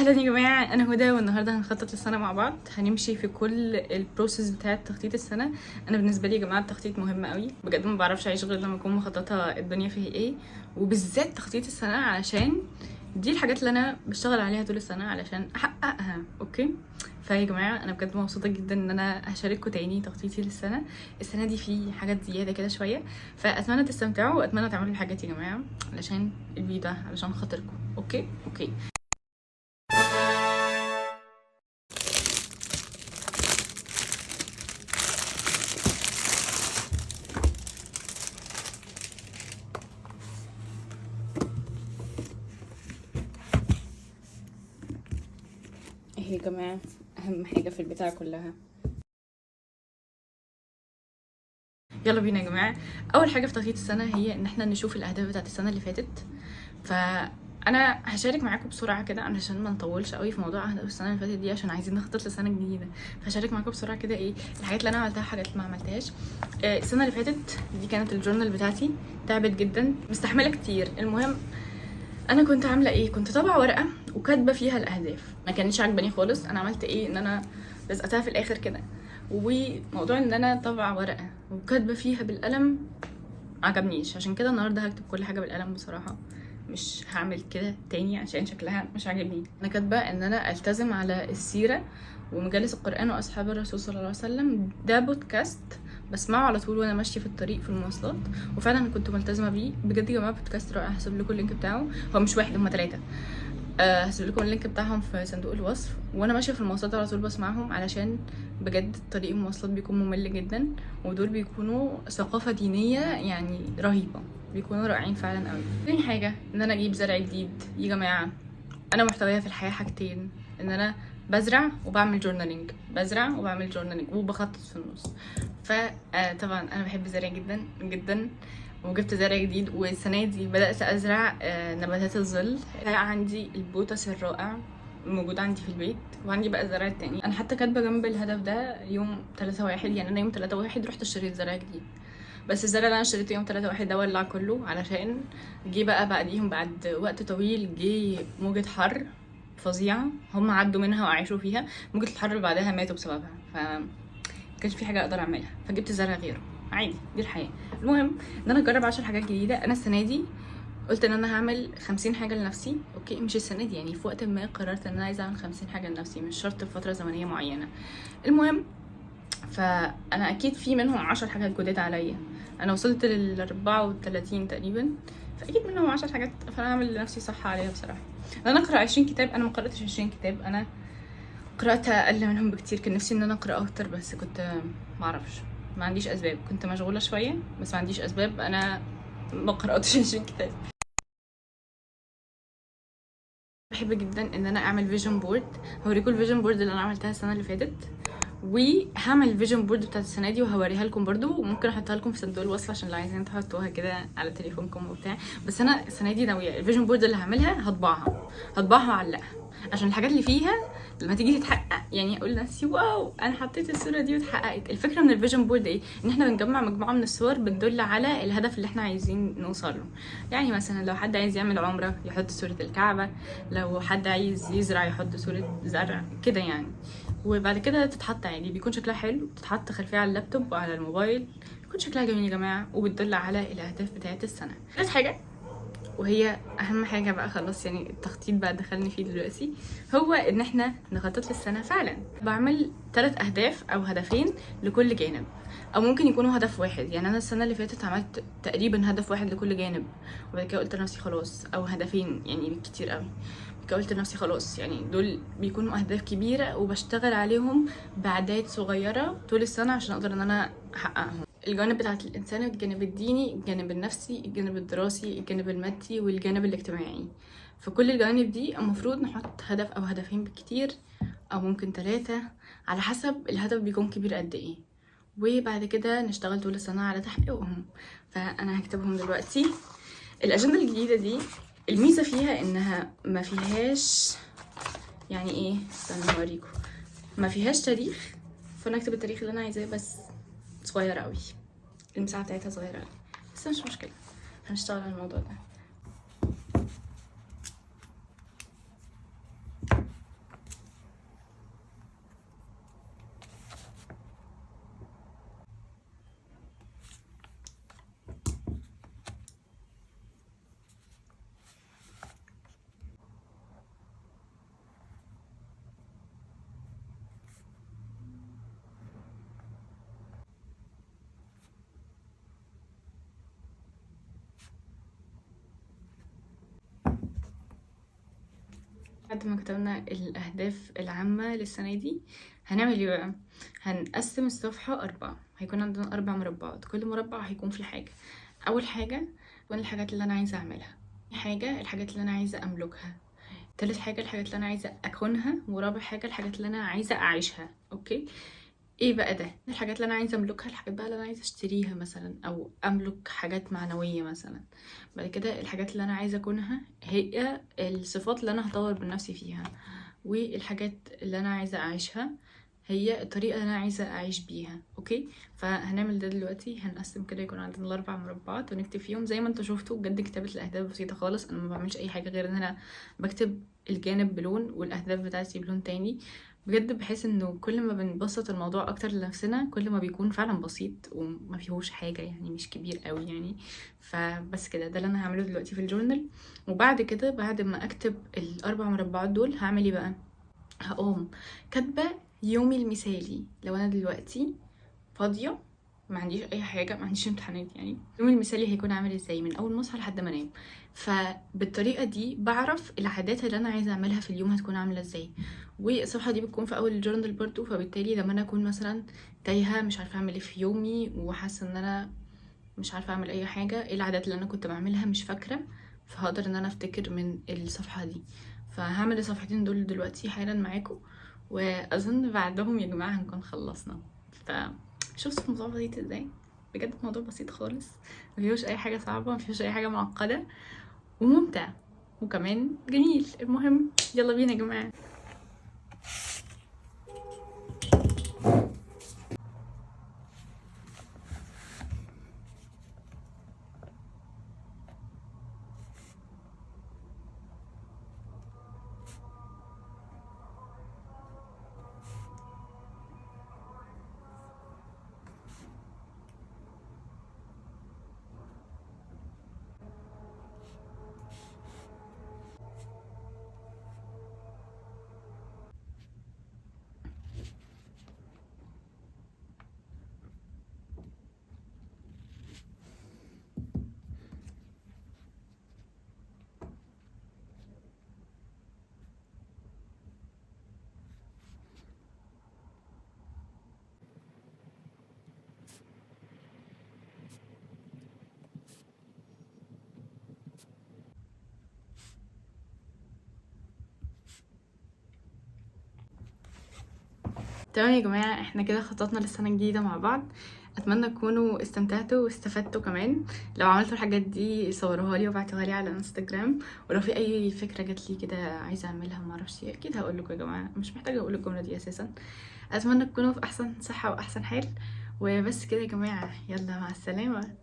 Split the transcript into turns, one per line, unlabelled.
اهلا يا جماعه، انا هدى والنهارده هنخطط للسنة مع بعض. هنمشي في كل ال process بتاعه تخطيط السنة. انا بالنسبة لي يا جماعة التخطيط مهم قوي بجد، ما بعرفش اعيش غير لما اكون مخططه الدنيا فيها ايه، وبالذات تخطيط السنة علشان دي الحاجات اللي انا بشتغل عليها طول السنة علشان احققها. okay، فيا جماعة انا بجد مبسوطة جدا ان انا هشارككم تاني تخطيطي للسنة. السنة دي في حاجات زيادة كده شوية، فاتمنى تستمتعوا واتمنى تعملوا الحاجات يا جماعة علشان الفيديو ده علشان خاطركم. okay okay. ايه يا جماعة اهم حاجة في البتاع كلها. يلا بينا يا جماعة. اول حاجة في تخطيط السنة هي ان احنا نشوف الاهداف بتاعت السنة اللي فاتت. فانا هشارك معاكم بسرعة كده علشان ما نطولش قوي في موضوع اهداف السنة اللي فاتت دي، عشان عايزين نخطط لسنه جديدة. فهشارك معاكم بسرعة كده ايه الحاجات اللي انا عملتها وحاجات اللي ما عملتهاش. السنة اللي فاتت دي كانت ال journal بتاعتي، تعبت جدا، مستحمله كتير. المهم انا كنت عامله ايه، كنت طابعه ورقة وكاتبه فيها الاهداف، ما كانتش عاجباني خالص. انا عملت ايه، ان انا لزقتها في الاخر كده. وموضوع ان انا طابعه ورقة وكاتبه فيها بالقلم عجبنيش، عشان كده النهارده هكتب كل حاجة بالقلم. بصراحة مش هعمل كده تاني عشان شكلها مش عاجبني. انا كاتبه ان انا التزم على السيرة ومجالس القران واصحاب الرسول صلى الله عليه وسلم. ده بودكاست بسمعه على طول وانا ماشية في الطريق في المواصلات، وفعلا كنت ملتزمة بيه بجد يا جماعة. بودكاست رائع، هسيب لكم ال link بتاعه. هو مش واحد، هما 3. هسيب لكم ال link بتاعهم في صندوق الوصف. وانا ماشية في المواصلات على طول بسمعهم، علشان بجد طريق المواصلات بيكون ممل جدا، ودول بيكونوا ثقافة دينية يعني رهيبة، بيكونوا رائعين فعلا قوي. تاني حاجة ان انا اجيب زرع جديد. يا جماعة انا محتوايا في الحياة حاجتين، ان انا بزرع وبعمل journaling، بزرع وبعمل journaling وبخطط في النص. فطبعا انا بحب الزرع جدا جدا، وجبت زرع جديد. والسنة دي بدات ازرع نباتات الظل. عندي البوتس الرائع موجود عندي في البيت، وعندي بقى الزرع التاني. انا حتى كاتبه جنب الهدف ده يوم 3/1، يعني انا يوم 3/1 رحت اشتريت زرع جديد، بس الزرع اللي انا اشتريته يوم 3/1 ده ولع كله، علشان جه بقى بعديهم بعد وقت طويل جه موجة حر فظيعة، هم عدوا منها وعاشوا فيها. موجة الحر اللي بعدها ماتوا بسببها، ف كانش في حاجة اقدر اعملها، فجبت زرع غيره عادي، دي الحياة. المهم ان انا اجرب 10 حاجات جديدة. انا السنة دي قلت ان انا هعمل 50 حاجة لنفسي. okay، مش السنة دي يعني، في وقت ما قررت ان انا عايزه اعمل 50 حاجة لنفسي، مش شرط في فترة زمنية معينة. المهم فانا اكيد في منهم 10 حاجات جداد عليا. انا وصلت لل 34 تقريبا، فاكيد منهم 10 حاجات، فانا هعمل لنفسي صح عليها بصراحة. انا اقرا 20 كتاب، انا ما قراتش 20 كتاب، انا قرات اقل منهم بكتير. كان نفسي ان انا اقرا اكتر، بس كنت ما اعرفش، ما عنديش اسباب، كنت مشغولة شوية، بس ما عنديش اسباب. انا ما قراتش 20 كتاب. بحب جدا ان انا اعمل vision board. هوريكم ال vision board اللي انا عملتها السنة اللي فاتت، وهعمل ال vision board بتاعت السنة دي وهوريها لكم برضو، وممكن احطها لكم في صندوق الوصف عشان لو عايزين تحطوها كده على تليفونكم وبتاع. بس انا السنة دي ناوية ال vision board اللي هعملها هطبعها واعلقها، عشان الحاجات اللي فيها لما تيجي تتحقق يعني اقول لنفسي wow انا حطيت الصورة دي واتحققت. الفكرة من ال vision board ايه؟ ان احنا بنجمع مجموعة من الصور بتدل على الهدف اللي احنا عايزين نوصل له. يعني مثلا لو حد عايز يعمل عمره يحط صوره الكعبة، لو حد عايز يزرع يحط صوره زرع كده يعني. وبعد كده تتحط عادي، بيكون شكلها حلو، بتتحط خلفية على اللابتوب وعلى الموبايل، بيكون شكلها جميل يا جماعة، وبتدل على الاهداف بتاعه السنة. ثالث حاجة وهي اهم حاجة بقى خلاص، يعني التخطيط بقى دخلني فيه دلوقتي، هو ان احنا نخطط للسنة فعلا. بعمل 3 اهداف او هدفين لكل جانب، او ممكن يكونوا هدف واحد. يعني انا السنة اللي فاتت عملت تقريبا هدف واحد لكل جانب، وبعد كده قلت لنفسي خلاص، او هدفين يعني بالكتير قوي. بعد كده قلت لنفسي خلاص، يعني دول بيكونوا اهداف كبيرة وبشتغل عليهم بعدات صغيرة طول السنة عشان اقدر ان انا احققهم. الجوانب بتاعت الإنسان، الجانب الديني، الجانب النفسي، الجانب الدراسي، الجانب المادي، والجانب الاجتماعي. فكل الجوانب دي المفروض نحط هدف أو هدفين بالكتير، أو ممكن 3 على حسب الهدف بيكون كبير قد إيه، وبعد كده نشتغل طول السنة على تحقيقهم. فأنا هكتبهم دلوقتي. الأجندة الجديدة دي الميزة فيها إنها ما فيهاش يعني إيه، استنى أوريكم، ما فيهاش تاريخ، فأنا أكتب التاريخ اللي أنا عايزاه، بس صغيرة قوي، المساحة بتاعتها صغيرة قوي، بس مش مشكلة، هنشتغل على الموضوع ده. بعد ما كتبنا الأهداف العامة للسنة دي هنعمل ايه بقى؟ هنقسم الصفحة 4، هيكون عندنا 4 مربعات، كل مربع هيكون فيه حاجة. أول حاجة تكون الحاجات اللي أنا عايزة أعملها، حاجة الحاجات اللي أنا عايزة أملكها، تالت حاجة الحاجات اللي أنا عايزة أكونها، ورابع حاجة الحاجات اللي أنا عايزة أعيشها. okay، ايه بقى ده؟ الحاجات اللي انا عايزه املكها، الحاجات بقى اللي انا عايزه اشتريها مثلا، او املك حاجات معنوية مثلا. بعد كده الحاجات اللي انا عايزه اكونها هي الصفات اللي انا هطور من نفسي فيها، والحاجات اللي انا عايزه اعيشها هي الطريقة اللي انا عايزه اعيش بيها. okay، فهنعمل ده دلوقتي. هنقسم كده، يكون عندنا الاربع مربعات ونكتب فيهم زي ما انتوا شفتوا. بجد كتابه الاهداف بسيطة خالص، انا ما بعملش اي حاجة غير ان انا بكتب الجانب بلون والاهداف بتاعتي بلون تاني. بجد بحس انه كل ما بنبسط الموضوع اكتر لنفسنا كل ما بيكون فعلا بسيط وما فيهوش حاجة، يعني مش كبير قوي يعني. فبس كده ده اللي انا هعمله دلوقتي في ال journal. وبعد كده بعد ما اكتب الاربع مربعات دول هعمل ايه بقى؟ هقوم كاتبه يومي المثالي. لو انا دلوقتي فاضية ما عنديش اي حاجة، ما عنديش امتحانات يعني، يومي المثالي هيكون عامل ازاي من اول ما اصحى لحد ما انام. فبالطريقه دي بعرف العادات اللي انا عايزه اعملها في اليوم هتكون عامله ازاي. والصفحة دي بتكون في اول ال journal برضو، فبالتالي لما انا اكون مثلا تايهه مش عارفه اعمل ايه في يومي وحاسه ان انا مش عارفه اعمل اي حاجة، ايه العادات اللي انا كنت بعملها مش فاكره، فهقدر ان انا افتكر من الصفحة دي. فهعمل الصفحتين دول دلوقتي حالا معاكم، واظن بعدهم يا جماعة هنكون خلصنا. فشفتوا الموضوع بسيط ازاي؟ بجد الموضوع بسيط خالص، مفيهوش اي حاجة صعبة، مفيهوش اي حاجة معقدة، وممتع وكمان جميل. المهم يلا بينا يا جماعة. تمام يا جماعة، احنا كده خططنا للسنة الجديدة مع بعض. اتمنى تكونوا استمتعتوا واستفدتوا كمان. لو عملتوا الحاجات دي صوروها لي وبعتوها لي على انستجرام، ولو في اي فكرة جات لي كده عايزة اعملها ما اعرفش ايه اكيد هقول لكم يا جماعة، مش محتاجة اقول الجملة دي اساسا. اتمنى تكونوا في احسن صحة واحسن حال. وبس كده يا جماعة، يلا مع السلامة.